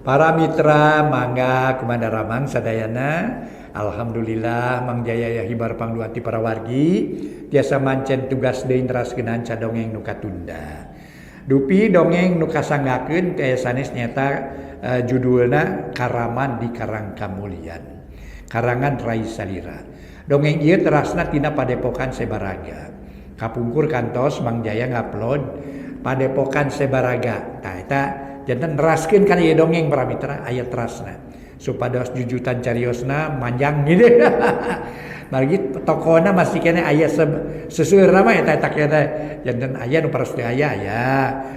Para mitra mangga kumanda ramang sadayana. Alhamdulillah Mang Jaya ya hibar pangduati para wargi tiasa mancen tugas deui neraskeun hanca dongeng nu katunda. Dupi dongeng nu kasanggakeun teh sanes nyata judulna Karaman di Karang Kamulyan. Karangan Rai Salira. Dongeng ieu terasna tina Padepokan Sebaraga. Kapungkur kantos Mang Jaya ngupload Padepokan Sebaraga. Tah eta janten neraskeun kana ieu dongeng para mitra aya terasna. Supados jujutan cariosna manjang gitu. Margi tokona masih kene aya seseueurna mah eta eta kene janten aya nu paras teu aya aya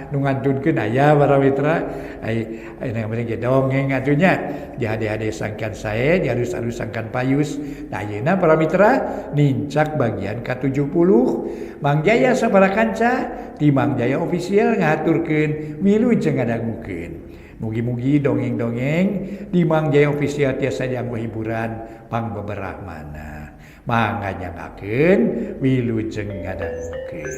nu ngantunkeun aya para mitra ai aya nu ge dongeng atuh nya dihade-hade sangkan sae dialus-alus sangkan payus. Nah ayeuna para mitra nincak bagian ka-70 Mang Jaya sabaraha kanca ti Mang Jaya Official ngahaturkeun wilujeng ngadangukeun. Mugi-mugi dongeng-dongeng di Mang Jaya Official tiasa dianggo hiburan pangbeberahmana. Mangga nyangakeun wilujeng ngadangukeun.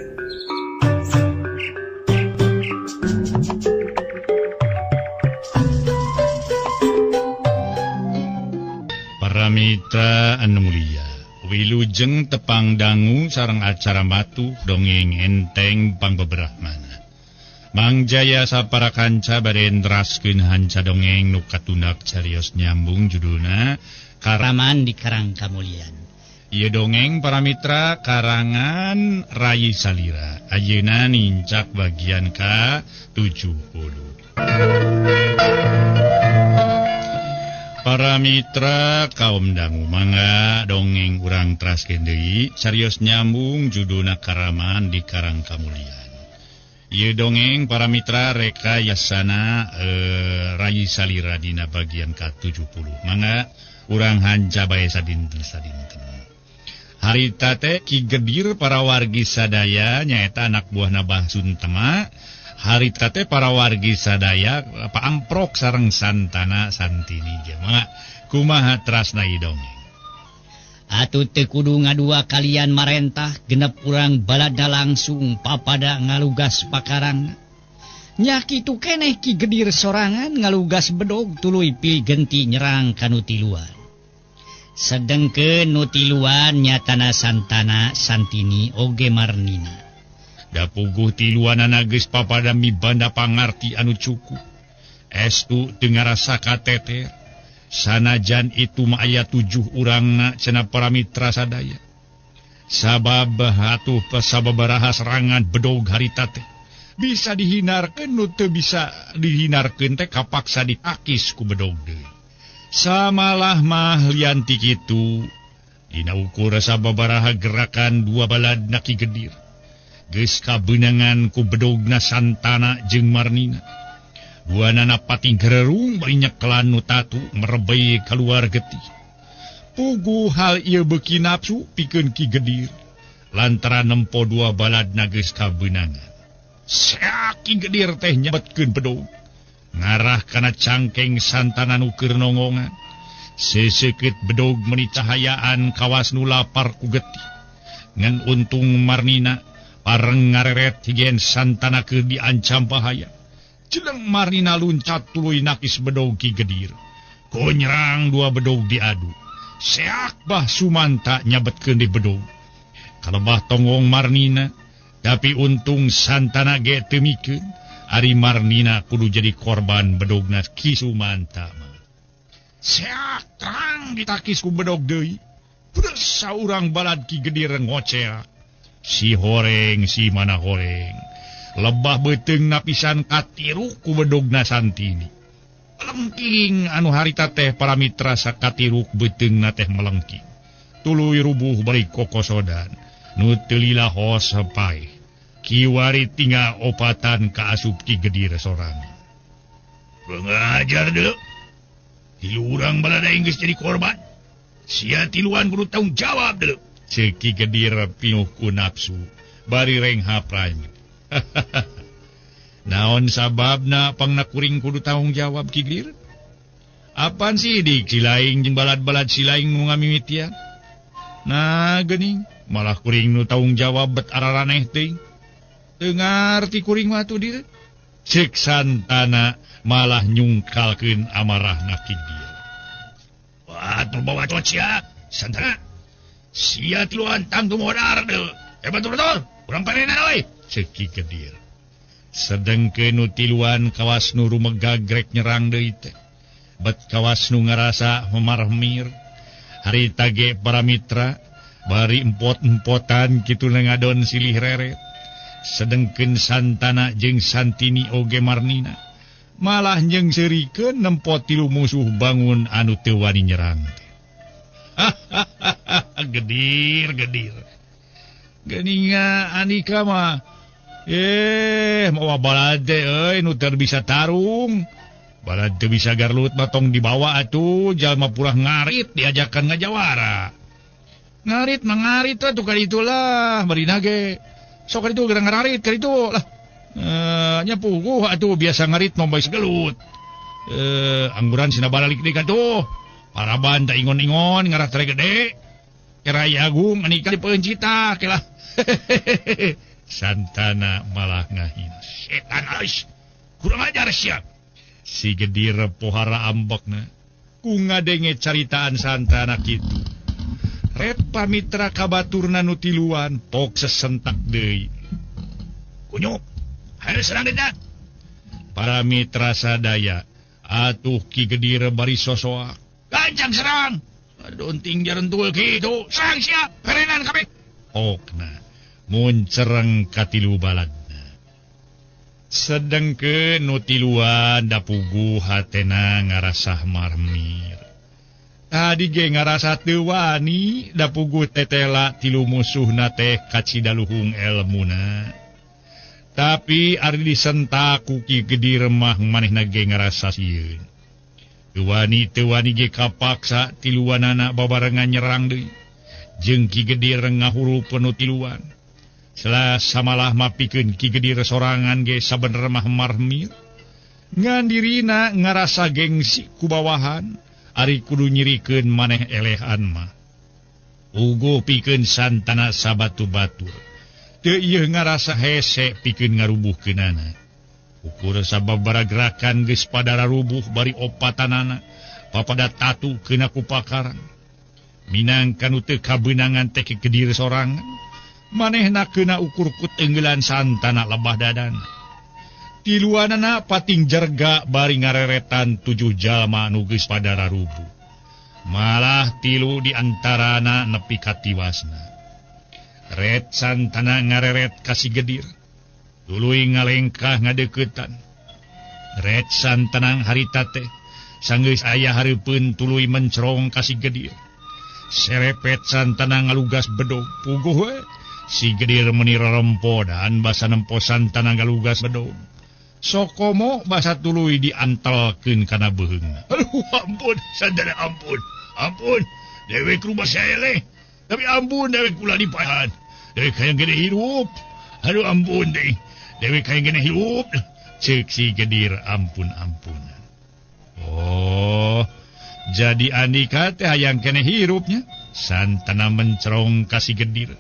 Para mitra anu mulia, wilujeng tepang dangu sareng acara matuh dongeng enteng pangbeberahmana. Mang Jaya sapara kanca bade neraskeun hanca dongeng nu katundak carios nyambung judulna Karaman di Karang Kamulyan. Ieu dongeng para mitra karangan Rai Salira. Ayeuna nincak bagian ka-70. Para mitra kaum dangu mangga dongeng urang teraskeun deui carios nyambung judulna Karaman di Karang Kamulyan. Ieu dongeng para mitra rekayasana Rai Salira dina bagian ka-70. Mangga urang hanca bae sadinten-sadinten. Harita teh Ki Gedir para wargi sadaya nyaeta anak buahna Bah Suntema. Harita teh para wargi sadaya paamprok sareng Santana Santini. Mangga kumaha trasna ieu dongeng? Atuh teu kudu ngadua kalian marentah genep urang balada langsung papada ngalugas pakarang. Nya kitu keneh Ki Gedir sorangan ngalugas bedog tuluy pilih genti nyerang ka nu tiluan. Sedengkeun nu tiluan nyatana Santana Santini oge Marnina. Da puguh tiluanana geus papada mibanda pangarti anu cukup. Estu teu ngarasa kateter. Sanajan itu mah aya 7 urangna cenah para mitra sadaya. Sabab atuh sababaraha serangan bedog harita teh bisa dihinarkeun nu teu bisa dihinarkeun teh kapaksa ditakis ku bedog deui. Samalah mah lian ti kitu dina ukur sababaraha gerakan dua baladna Ki Gedir. Geus kabeunangan ku bedogna Santana jeung Marnina. Duanana pating gererung bari nyekelan nu tatu merebei keluar getih. Puguh hal ieu beuki nafsu pikeun Ki Gedir lantaran nempo dua baladna geus kabeunangan. Seak Ki Gedir teh nyebetkeun bedog ngarah kana cangkeng Santana nu keur nongongan. Seseukeut bedog meuni cahayaan kawas nu lapar ku getih. Ngan untung Marnina pareng ngareret higen Santana keur diancam bahaya. Jeleng Marnina luncat tuluy nakis bedog Ki Gedir. Konyerang dua bedog diadu. Seak Bah Sumanta nyabetkeun di bedog. Kalebah tonggong Marnina, tapi untung Santana ge teu mikeun. Ari Marnina kudu jadi korban bedogna Ki Sumanta mah. Seak terang ditakis ku bedog deui. Pedes saurang balad Ki Gedir ngoceak. Si horeng si mana horeng. Lebah beuteung napisan katiruk ku bedogna Santini. Melengking anu harita teh para mitra sakatiruk beuteungna teh melengking. Tuluy rubuh bari kokosodan. Nu teu lila hos paeh. Kiwari tinggal opatan kaasup Ki Gedir sorangan. Pengajar deuleu. Tilu urang balada geus jadi korban. Sia tiluan kudu tanggung jawab deuleu. Ceuk Ki Gedir pinuh ku nafsu bari renghap ranyut. Naon sababna pangna kuring kudu tanggung jawab Ki Gedir? Apan sidik silaing jeung balad-balad silaing nu ngamimitian? Nah geuning malah kuring nu tanggung jawab bet araraneh teuing. Teu ngarti kuring mah atuh dir. Cek Santana malah nyungkalkeun amarahna Ki Gedir. Wah, bawa sia Santana. Sia tiluan tangtu modar deui. Betul-betul, urang panenan euy. Cek Ki Gedir. Sedengkeun nu tiluan kawas nu rumegag rek nyerang deui teh. Bet kawas nu ngarasa memarmir. Harita ge para mitra bari empot-empotan kitu ngadon silih reret. Sedengkeun Santana jeung Santini oge Marnina malah jeung seurikeun nempo tilu musuh bangun anu teu wani nyerang. Gedir gedir. Geuninga Andika mah mawa balad teh euy nu teu bisa tarung. Balad teu bisa garlut mah tong dibawa atuh jalma purah ngarit diajakan ngajawara. Ngarit mah ngarit atuh ka ditu lah marina ge. Sok ka ditu gerang ngarit ka ditu lah. Nya puguh atuh biasa ngarit mah bae gelut. Angguran sina balalik deui ka tuh. Paraban ta ingon-ingon ngarah tere gede. Kerai agung menikah di peuncita kelah. Santana malah ngahina. Setan ais. Kurang ajar sia. Si Gedir pohara ambekna. Ku ngadenge caritaan Santana kitu. Ret pamitra kabaturna nu tiluan pok sesentak deui. Kunyuk, hayo serang deui. Para mitra sadaya atuh Ki Gedir bari sosoak. Gancang serang. Aduh jarentul kitu. Serang sia, perenan kabeh. Okna muncereng katilu baladna. Sedengkeun nu tiluan dapuguh hatena ngarasah marmir. Tadi ge ngarasa teu wani dapuguh tetela tilu musuhna teh kacidaluhung elmuna. Tapi ari disentak ku Ki Gedir mah manehna ge ngarasa sieun. Teu wani ge kapaksa tiluanana babarengan nyerang deui. Jeung Ki Gedir ngahurup nu tiluan. Selasa malah mapikeun Ki Gedir sorangan ge sabener mah marmir. Ngan dirina ngarasa gengsi ku bawahan. Ari kudu nyirikeun maneh elehan mah. Ugo pikeun Santana sabatu-batur. Teu ieu ngarasa hese pikeun ngarubuhkeunana. Ukur sababaraha gerakan geus pada rarubuh bari opatanana papada tatu keuna ku pakarang. Minangka nu teu kabeunangan teh Ki Gedir sorangan. Manehna keuna ukur ku teunggelan Santana lebah dadana. Tiluanana pating jerga bari ngareretan 7 jalma nu geus pada rarubuh. Malah tilu di antarana nepi ka tiwasna. Ret Santana ngareret ka si Gedir. Tuluy ngalengkah ngadeuketan. Ret Santana harita teh sanggeus aya hareupeun tuluy mencrong ka si Gedir. Serepet Santana ngalugas bedog puguh we. Si Gedir meuni rerempodan basa nempo Santana ngalugas bedog. Sokomo basa tuluy diantelkeun kana beuheungna. Aduh ampun Santana ampun. Ampun dewek rumah saya leh. Tapi ampun dewek ulah dipahan. Dewek hayang gede hirup. Aduh ampun deh. Dewek hayang gede hirup. Ceuk si Gedir ampun-ampunan. Oh, jadi Andika teh hayang kene hirupnya. Santana mencerong ka si Gedir.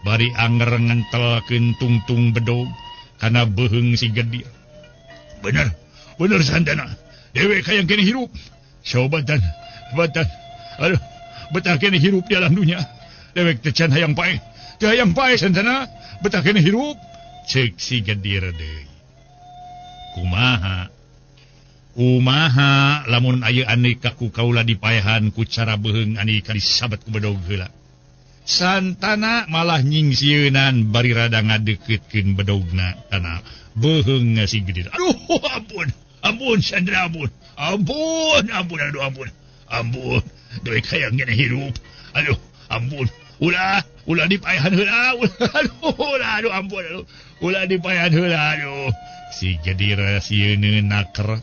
Bari anger ngentelkeun tungtung bedog kana beuheung si Gedir. Bener, bener Santana. Dewek hayang kene hirup. Sobatan, batan. Aduh, betah kene hirup di alam dunia. Dewek teh can hayang paeh. Teu hayang paeh Santana, betah kene hirup. Ceuk si Gedir deui. Kumaha? Kumaha lamun aya Andika ku kaula dipaehan ku cara beuheung Andika disabet ku bedog heula. Santana malah nyingsieunan bari rada ngadeuketkeun bedogna kana beuheung si Gedir. Aduh ampun, ampun Santana ampun. Ampun, ampun aduh ampun. Ampun, dewek hayang kene hirup. Aduh, ampun. Ulah, ulah dipaehan heula. Aduh, ulah aduh ampun aduh. Ulah dipaehan heula aduh. Si Gedir sieun naker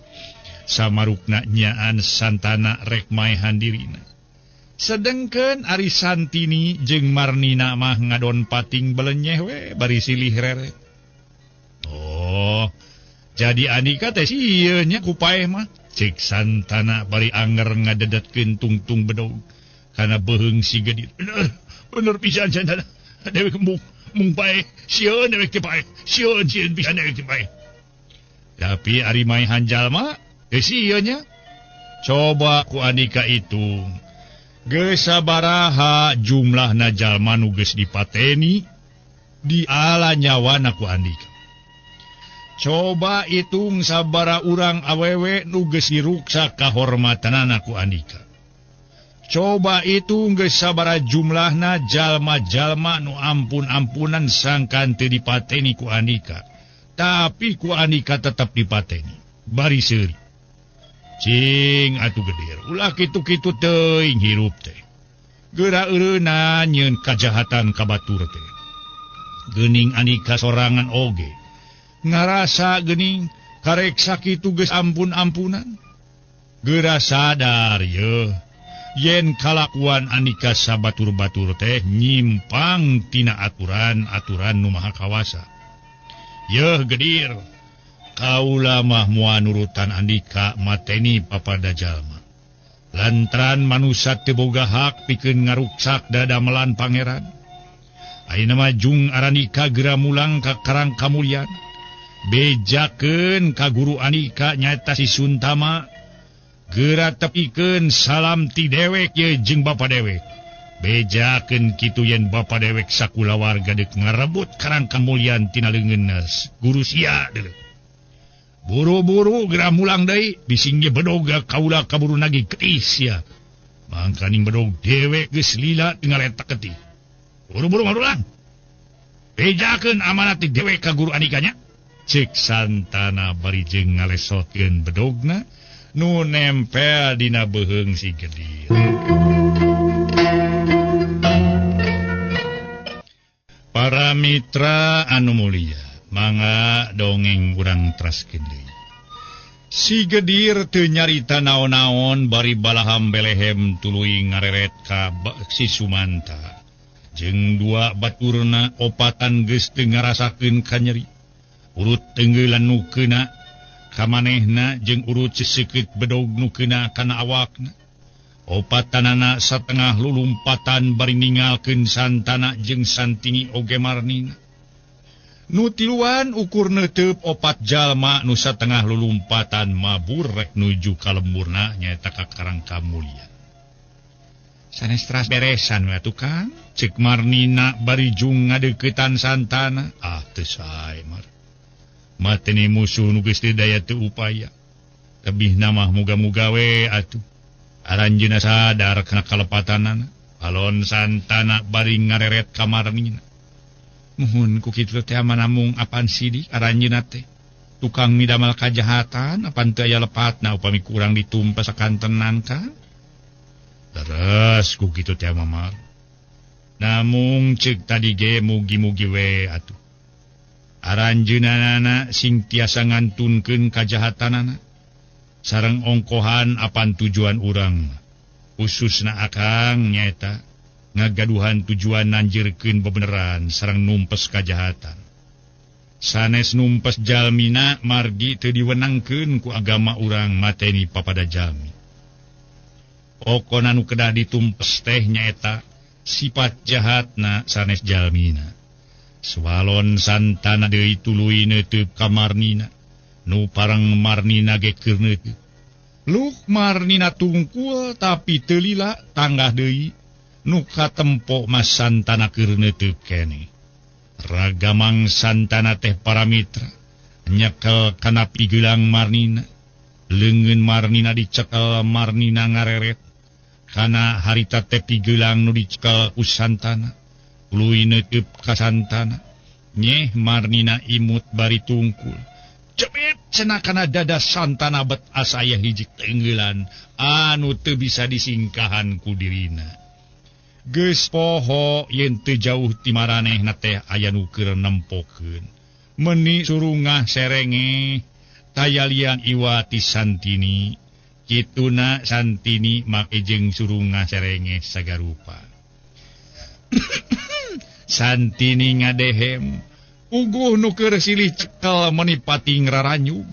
samarukna nyaan Santana rek maehan dirina. Sedengkeun ari Santini jeung Marnina mah ngadon pating belenyeh we bari silih reret. Oh, jadi Andika teh sieun nya ku paeh mah. Cek Santana bari anger ngadedetkeun tungtung bedog kana beuheung si Gedir. Bener, bener pisan Santana. Dewek mung paeh, sieun dewek teh paeh. Sieun sieun pisan dewek teh paeh. Tapi ari maehan jalma teu sieun nya. Coba ku Andika hitung. Geus sabaraha jumlahna jalma nu geus dipateni diala nyawana ku Andika. Coba hitung sabara urang awewe nu geus diruksak kahormatanana ku Andika. Coba hitung geus sabara jumlahna jalma-jalma nu ampun-ampunan sangkan teu dipateni ku Andika. Tapi ku Andika tetap dipateni. Bari seuri. Cing atuh gedir, ulah kitu-kitu teuing hirup teh. Geura eureunna nyeun kajahatan ka batur teh. Geuning Andika sorangan oge. Ngarasa geuning karek sakitu geus ampun-ampunan. Geura sadar yeuh yen kalakuan Andika sabatur-batur teh nyimpang tina aturan-aturan nu maha kawasa. Yeuh gedir, kaula mah moal nurutan Andika mateni papada jalma. Lantaran manusa teu boga hak pikeun ngaruksak dadamelan pangeran. Ayeuna mah jung Arandika geura mulang ka Karang Kamulyan. Bejakeun ka guru Andika nyaeta si Suntama. Geura tepikeun salam ti dewek ye jeung bapa dewek. Bejakeun kitu yen bapa dewek sakulawarga deuk ngarebut Karang Kamulyan tina leungeunna guru sia deuleu. Buru-buru geura mulang deui bising ge bedog kaula kaburu nagih ketis sia. Mangkaning bedog dewek geus lila tinggal letak ketih. Buru-buru ngarulang. Bejakeun amanat ti dewek ka guru Andikanya. Cek Santana bari jeung ngalesotkeun bedogna nu nempel dina beuheung si Gedir. Para mitra anu mulia, mangga dongeng urang teraskeun deui. Si Gedir teu nyarita naon-naon bari balaham belehem tuluy ngareret ka si Sumanta. Jeung dua baturna opatan geus teu ngarasakeun kanyeri. Urut tenggelan nu keuna kamanehna jeung urut seseukeut bedog nu keuna kana awakna. Opatanana satengah lulumpatan bari ningalkeun Santana jeung Santini oge Marnina. Nu tiluan ukur neuteup opat jalma nu satengah lulumpatan mabur rek nuju ka lemburna nyaeta ka Karang Kamulyan. Sanes teras beresan we atuh Kang, ceuk Marnina bari jung ngadeuketan Santana. Ah teu sae Mar. Mateni musuh nu geus teu daya teu upaya. Tebihna mah muga-muga we atuh. Aranjeunna sadar kana kalepatanana. Alon Santana bari ngareret ka Marnina. Muhun ku kitu teh namung apan sidik aranjeunna teh. Tukang midamal kajahatan apan teu aya lepatna upami kurang ditumpas sakantenan ka. Leres ku kitu teh mamar. Namung ceuk tadi ge mugi-mugi we atuh. Aranjeunana sing tiasa ngantunkeun kajahatanana. Sareng ongkohan apan tujuan urang. Khususna akang nyaeta ngagaduhan tujuan nanjirkeun bebeneran sareng numpes kajahatan. Sanes numpes jalmina margi teu diwenangkeun ku agama urang mateni papada jalmi. Pokona nu kedah ditumpes teh nyaeta sifat jahatna sanes jalmina. Swalon Santana deui tuluy neuteub ka Marnina. Nu parang Marnina ge keur neuteub. Luk Marnina tungkul tapi teu lila tanggah deui. Nu katempo mas Santana keur neuteub keneh. Ragamang Santana teh para mitra nyekel kana pigelang Marnina. Leungeun Marnina dicekel Marnina ngareret. Kana harita teh pigelang nu dicekel ku Santana. Tuluy neuteub ka Santana. Nyeh Marnina imut bari tungkul. Cepet cenah kana dada Santana bet asa aya hiji tenggelan anu teu bisa disingkahan ku dirina. Geus poho yen teu jauh ti maranehna teh aya nu keur nempokeun. Meuni surungah serenge tayalian iwati Santini. Kituna Santini make jeung surungah serenge sagarupa. Santini ngadehem uguh nu keur silih cekel meuni pating raranyug.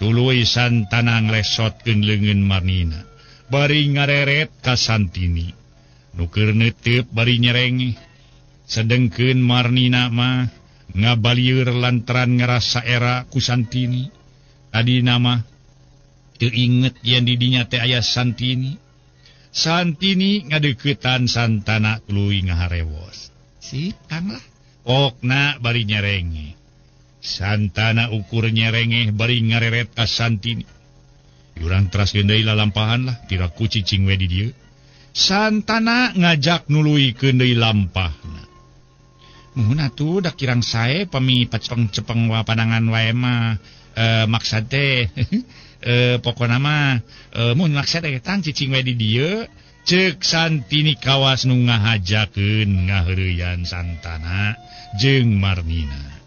Tuluy Santana nglesotkeun leungeun Marnina bari ngareret ka Santini. Nu keur neuteup bari nyerengeh. Sedengkeun Marnina mah ngabalieur lantaran ngarasa era ku Santini. Tadi nama teu inget yen di dinya teh aya Santini. Santini ngadeukeutan Santana tuluy ngaharewos. Sip Kang lah. Pokna bari nyerenge. Santana ukur nyerengeh bari ngareret ka Santini. Urang teraskeun deui lalampahan lah piraku cicing we di dieu. Santana ngajak nuluykeun deui lampahna. Muhun atuh da kirang sae pami pacepeng-cepeng wa panangan wae mah maksad teh pokona mah mun maksad teh tang cicing we di dieu. Ceuk Santini kawas nu ngahajakeun ngaheureuyan Santana jeung Marnina.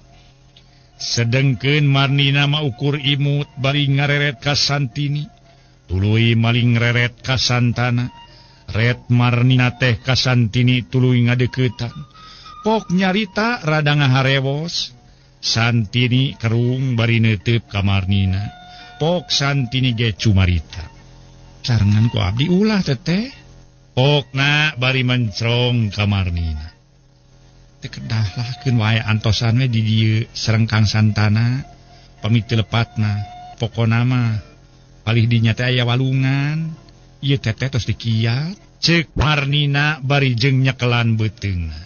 Sedengkeun Marnina mah ukur imut bari ngareret ka Santini, tuluy maling reret ka Santana. Ret Marnina teh ka Santini tuluy ngadeuketan. Pok nyarita rada ngaharewos. Santini kerung bari neuteup ka Marnina. Pok Santini ge cumarita. Sarengan ku abdi ulah teteh. Pokna bari mencrong ka Marnina. Teu kedah lah keun wae antosan we di dieu sareng Kang Santana. Pamit teu lepatna. Pokona mah palih dinya teh aya walungan. Ieu teteh tos dikiat. Ceuk Marnina bari jeung nyekelan beuteungna.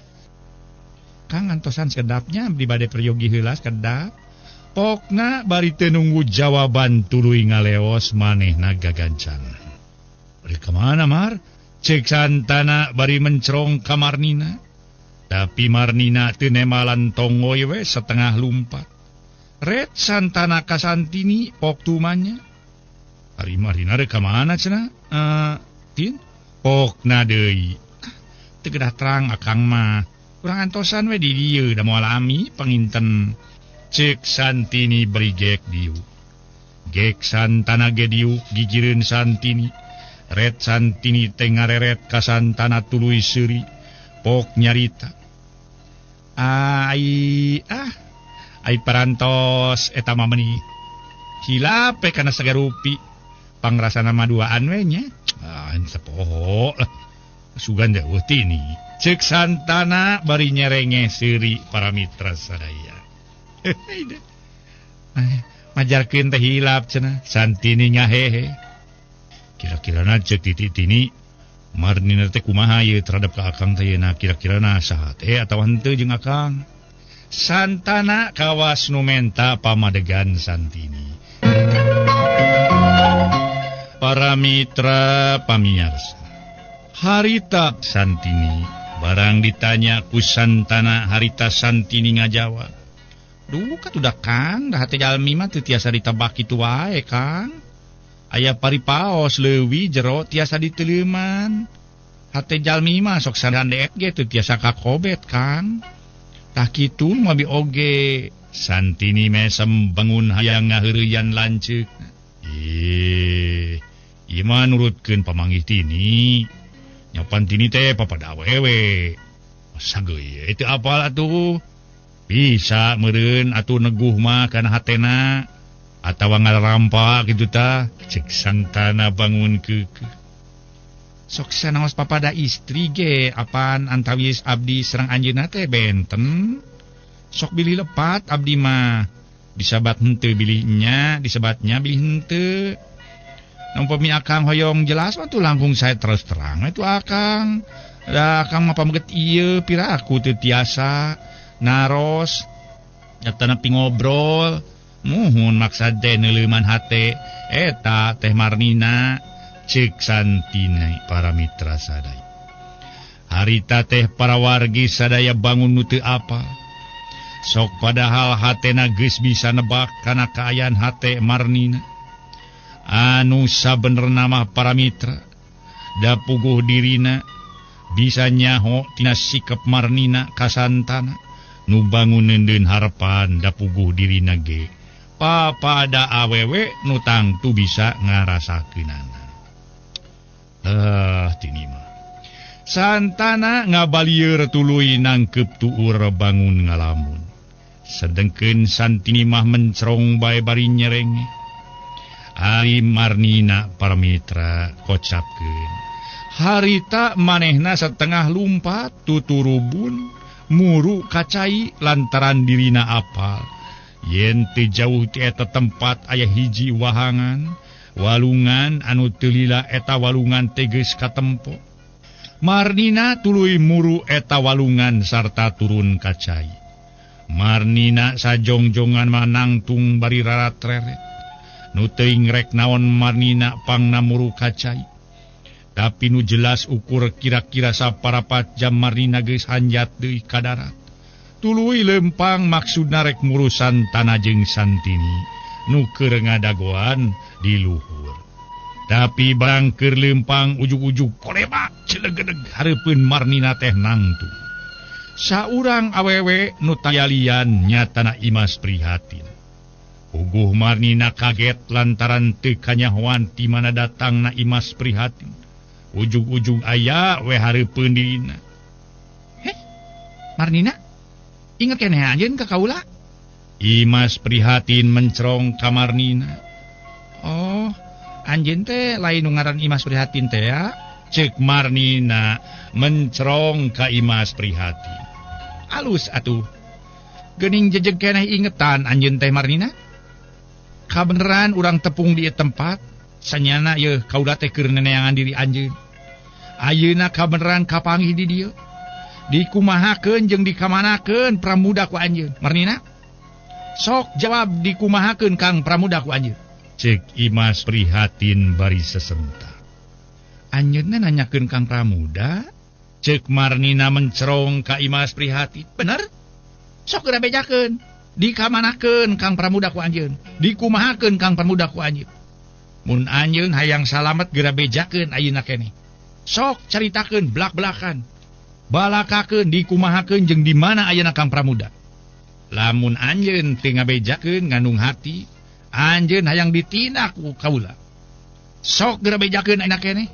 Kang antosan sekedapnya abdi bade peryogi heula sekedap. Pokna bari teu nunggu jawaban tuluy ngaleos manehna gagancangan. Bari ka mana Mar? Ceuk Santana bari mencrong ka Marnina. Tapi Marnina teu nemalan tongoy we setengah lumpat. Ret Santana ka Santini pok tumanya. Ari Marnina rek ka mana cenah? Tin? Pokna deui. Teu kedah terang akang mah. Urang antosan we di dieu da moal ami panginten. Ceuk Santini bari gek diuk. Gek Santana ge diuk gigireun Santini. Ret Santini teh ngareret ka Santana tuluy seuri. Pok nyarita. Ai ai parantos eta mah meuni hilap we kana sagarupi. Pangrasana mah duaan we nya. Ah sapoho lah. Sugan jauh tini. Ceuk Santana bari nyerenge seuri para mitra sadaya. Majarkeun teh hilap cenah. Santini ngahehe. Kira-kirana ceuk titik tini Marnina teh kumaha ieu terhadap ka akang teh yeuna kira-kirana saha teh atawa henteu jeung akang. Santana kawas nu menta pamadegan Santini. Para mitra pamiarsa, harita Santini barang ditanya ku Santana harita Santini ngajawab. Duh katudah Kang, dah hate jalmi mah teu tiasa ditebak kitu wae Kang. Aya paripaos leuwih jero tiasa diteleuman. Hate jalmi mah sok sadandeet ge teu tiasa kakobet Kang. Tah kitu nu abi oge. Santini mesem bangun hayang ngaheureuyan lanceuk. Ih, ieu mah nurutkeun pamanggih tini. Nyapan tini teh papada awewe. Masa geus teu apal atuh. Bisa meureun atuh neguh mah kana hatena atawa ngarampa kitu tah. Ceuk Santana bangun keukeuh. Sok sanaos papada istri ge apan antawis abdi sareng anjeunna teh benten. Sok bilih lepat abdi mah. Disabat henteu bilihnya, disebatnya bilih henteu. Umpami akang hoyong jelas mah tuh langkung saya terus terang itu akang. Da akang mah pameget ieu piraku teu tiasa naros nyatana pingobrol. Muhun maksad teh neuleuman hate eta teh Marnina. Ceuk Santini para mitra sadaya. Harita teh para wargi sadaya bangun nu teu apal. Sok padahal hatena geus bisa nebak kana kaayaan hate Marnina. Anu sabenerna mah para mitra da puguh dirina bisa nyaho tina sikep Marnina ka Santana nu bangun neundeun harepan da puguh dirina ge papada awewe nu tangtu bisa ngarasakeunana. Tini mah Santana ngabalieur tuluy nangkep tuur bangun ngalamun. Sedengkeun Santini mah mencrong bae bari nyerenge. Ari Marnina para mitra kocapkeun. Harita manehna setengah lumpat tuturubun muru kacai lantaran dirina apal. Yen teu jauh ti eta tempat aya hiji wahangan, walungan anu teu lila eta walungan teh geus katempo. Marnina tuluy muru eta walungan sarta turun ka cai. Marnina sajongjongan manangtung bari raratreret. Nu teuing rek naon Marnina pangna muru ka cai. Tapi nu jelas ukur kira-kira saparapat jam Marnina geus hanjat deui ka darat. Tuluy lempang maksudna rek murusan tanah jeung Santini nu keur ngadagoan di luhur. Tapi barang keur lempang ujug-ujug kolebak celegedeg hareupeun Marnina teh nangtung. Saurang awewe nu tayalian nyatana Imas Prihatin. Puguh Marnina kaget lantaran teu kanyahoan ti mana datangna Imas Prihatin. Ujug-ujug aya we hareupeun dirina. Heh, Marnina? Ingat keneh anjeun ka kaula? Imas Prihatin mencerong ka Marnina. Oh, anjeun teh lain nu ngaran Imas Prihatin teh ya? Ceuk Marnina mencerong ka Imas Prihatin. Alus atuh. Geuning jejeg keneh ingetan anjeun teh Marnina. Kabeneran urang tepung di ieu tempat, sanyana yeuh kaula teh keur neneangan diri anjeun. Ayeuna kabeneran kapanggih di dieu. Dikumahakeun jeung dikamanakeun Pramuda ku anjeun. Marnina? Sok jawab dikumahakeun Kang Pramuda ku anjeun. Ceuk Imas Prihatin bari sesenta. Anjeunna nanyakeun Kang Pramuda? Ceuk Marnina mencerong ka Imas Prihatin. Bener? Sok geura bejakeun. Dikamanakeun Kang Pramuda ku anjeun. Dikumahakeun Kang Pramuda ku anjeun. Mun anjeun hayang salamet geura bejakeun ayeuna keneh. Sok caritakeun blak-blakan. Balakakeun dikumahakeun jeung di mana ayeuna Kang Pramuda. Lamun anjeun teu ngabejakeun ngandung hati, anjeun hayang ditindak ku kaula. Sok geura bejakeun ayeuna keneh.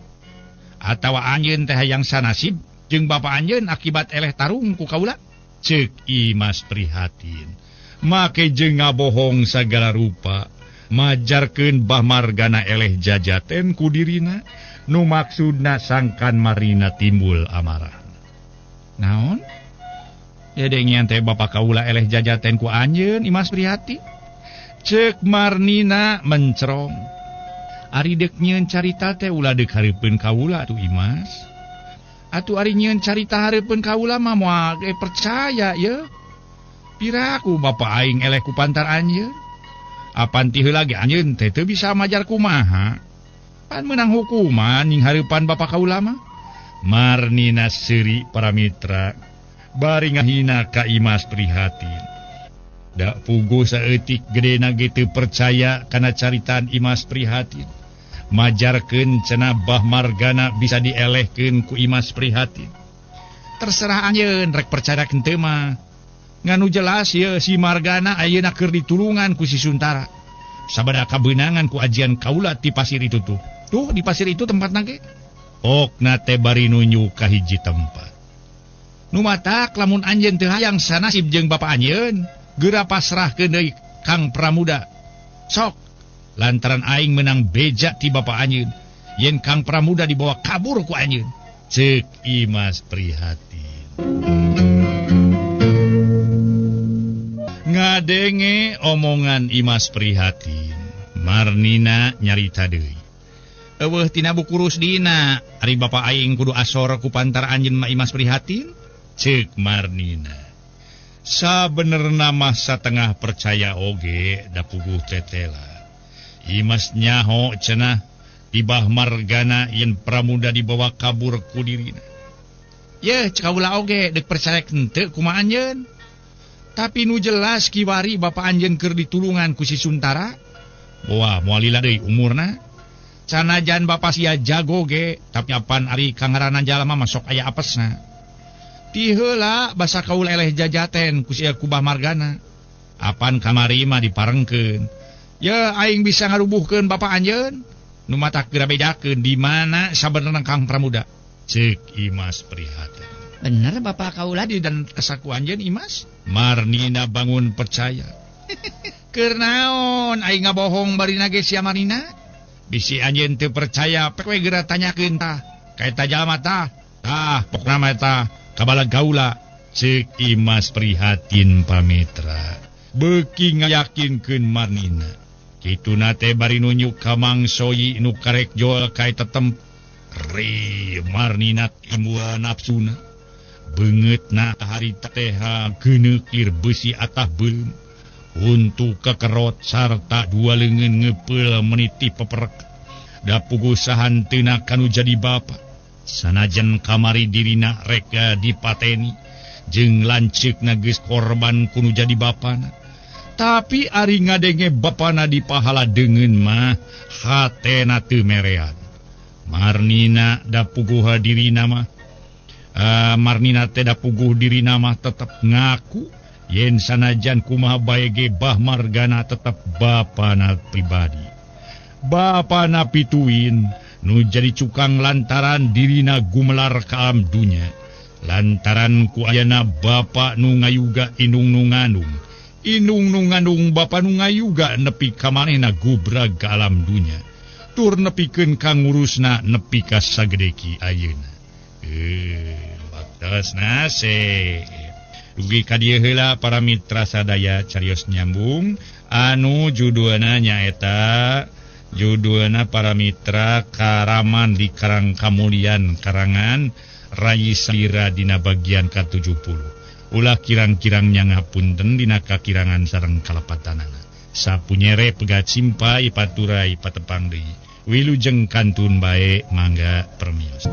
Atawa anjeun teh hayang sanasib jeung bapa anjeun akibat eleh tarung ku kaula. Ceuk Imas Prihatin. Make jeung ngabohong sagala rupa, majarkeun Bah Margana eleh jajaten ku dirina, nu maksudna sangkan Marnina timbul amarah. Naon? Ya dengian teh bapa kaula eleh jajaten ku anjeun Imas Prihatin. Ceuk Marnina mencerong. Ari deuk nyieun carita teh ulah deuk hareupeun kaula atuh Imas. Atuh ari nyieun carita hareupeun kaula mah moal ge percaya ye. Piraku bapa aing eleh ku pantar anjeun. Apan ti heula ge anjeun teh teu bisa majar kumaha. Pan meunang hukuman ning hareupan bapa kaula mah. Marnina seuri para mitra bari ngahina ka Imas Prihatin. Da puguh saeutik gedena ge teu percaya kana caritaan Imas Prihatin. Majarkeun cenah Bah Margana bisa dielehkeun ku Imas Prihatin. Terserah anjeun rek percaya henteu mah. Nganu jelas ye si Margana ayeuna keur ditulungan ku si Suntara. Sabada kabeunangan ku ajian kaula ti pasir itu tuh. Tuh di pasir itu tempatna ge. Okna teh bari nunjuk ka hiji tempat. Nu matak lamun anjeun teu hayang sanasib jeung bapa anjeun, geura pasrahkeun deui Kang Pramuda. Sok lantaran aing menang beja ti bapa anjeun, yen Kang Pramuda dibawa kabur ku anjeun. Ceuk Imas Prihatin. Ngadenge omongan Imas Prihatin, Marnina nyarita deui. Eueuh tina buku Rusdina, ari bapa aing kudu asor ku pantar anjeun ma Imas Prihatin? Ceuk Marnina. Sabenerna mah satengah percaya oge da puguh tetela. Imas nyaho cenah tibah Margana yen Pramuda dibawa kabur ku dirina. Yeuh cek kaula oge deuk percaya henteu kumaha anjeun. Tapi nu jelas kiwari bapa anjeun keur ditulungan ku si Suntara. Wah, moal lila deui umurna. Sanajan bapa sia jago ge, tapi apan ari kangaranan jalma mah sok aya apesna. Ti heula basa kaula eleh jajaten ku sia ku Bah Margana. Apan kamari mah diparengkeun. Ye aing bisa ngarubuhkeun bapa anjeun. Nu matak geura bejakeun di mana sabenerna Kang Pramuda. Ceuk Imas Prihatin. Bener bapa kaula di dan kesaku anjeun Imas? Marnina bangun percaya. Keur naon aing ngabohong barina ge sia Marnina? Bisi anjeun teu percaya pek we geura tanyakeun tah. Ka eta jalma tah. Tah pokna mah eta kabalag kaula. Ceuk Imas Prihatin pamitra. Beuki ngayakinkeun Marnina. Kituna teh bari nunjuk ka Mang Soyi nu karek jol ka eta tempat. Ri Marnina timbul nafsuna. Beungeutna harita teh geuneuk lir beusi atah beuleum. Untuk kekerot sarta dua leungeun ngepeul meniti peperek. Da puguh sahanteuna kanu jadi bapa. Sanajan kamari dirina rek dipateni jeung lanceukna geus korban kunu jadi bapana. Tapi ari ngadenge bapana dipahala deungeun mah hatena teu merean. Marnina da puguh dirina mah Marnina teh da puguh dirina mah tetep ngaku yen sanajan kumaha bae ge Bah Margana tetep bapana pribadi. Bapana pituin nu jadi cukang lantaran dirina gumelar ka alam dunya. Lantaran ku ayana bapa nu ngayuga indung nu ngandung. Indung nu ngandung bapa nu ngayuga nepi ka manehna gubrag ka alam dunya. Tur nepikeun ka ngurusna nepi ka sagede ki ayeuna. Waktosna se. Dugi ka dieu heula para mitra sadaya carios nyambung anu judulna nyaeta judulna para mitra Karaman di Karang Kamulian karangan Rayi Salira dina bagian ka-70. Ulah kirang-kirang nyangapunten dina kakirangan sareng kalepatanana. Sapunyere pegat simpai paturai patepang deui. Wilujeng kantun bae mangga permios.